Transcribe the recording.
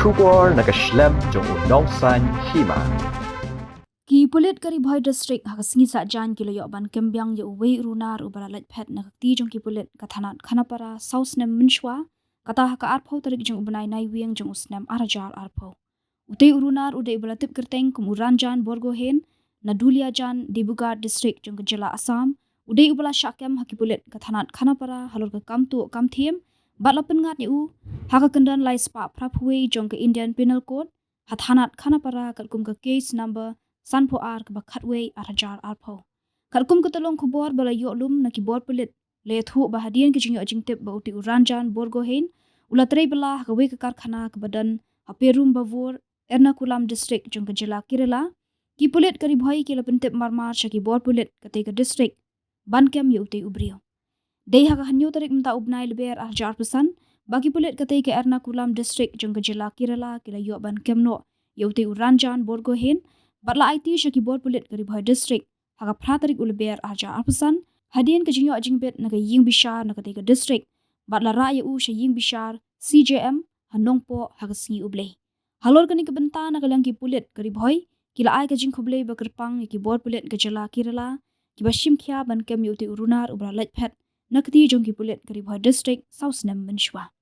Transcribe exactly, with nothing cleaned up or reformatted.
Khubor na ka shlem jong u Nongsaiñ Hima. Ki pulit ka Ri Bhoi District ha ka sngi Saitjaiñ ki la ïoh ban kem biang ïa uwei u runar uba la leit phet na ka kti jong ki pulit ka thanat Khanapara saw snem mynshuwa, kata ha ka arphew tarik jong u bnai Naiwieng jong u snem ar hajar arphew. Utei u runar u dei uba la tip kyrteng kum u Ranjan Borgohain, na Duliajan, Dibrugarh District jong ka jylla Assam. U dei uba la shah kem ha ki pulit ka thanat Khanapara halor ka kam tuh kam thiem, bad la pynngat ïa u ha ka kyndon lai spah phra phew wei jong ka Indian Penal Code, ha thanat Khanapara katkum ka case number san phew ar kaba khatwei ar hajar arphew. Katkum ka tyllong khubor ba la ïoh lum na ki bor pulit, la ïathuh ba hadien ka jingïoh jingtip ba utei u Ranjan Borgohain u la trei bylla ha kawei ka karkhana kaba don ha Perumbavoor, Ernakulam District jong ka jylla Kerala, ki pulit ka Ri Bhoi ki la pyntip marmar sha ki bor pulit katei ka district ban kem ïa utei u briew. Dei ha ka hynñiew tarik mynta u bnai Lber ar hajar arphew san ba ki pulit katei ka Ernakulam District jong ka jylla Kerala ki la ïoh ban kem noh ïa utei u Ranjan Borgohain, bad la aiti sha ki bor pulit ka Ri Bhoi District ha ka phra tarik u Lber ar hajar arphew san, hadien ka jingïoh jingbit na ka ïing bishar na katei ka district, bad la rah ïa u sha ïing bishar C J M ha Nongpoh ha ka sngi U Blei. Halor kane ka bynta na ka liang ki pulit ka Ri Bhoi ki la ai ka jingkhublei ba kyrpang ïa ki bor pulit ka jylla Kerala kiba shim khia ban kem ïa utei u runar uba la leit phet na kti jong ki pulit ka Ri Bhoi District saw snem mynshuwa.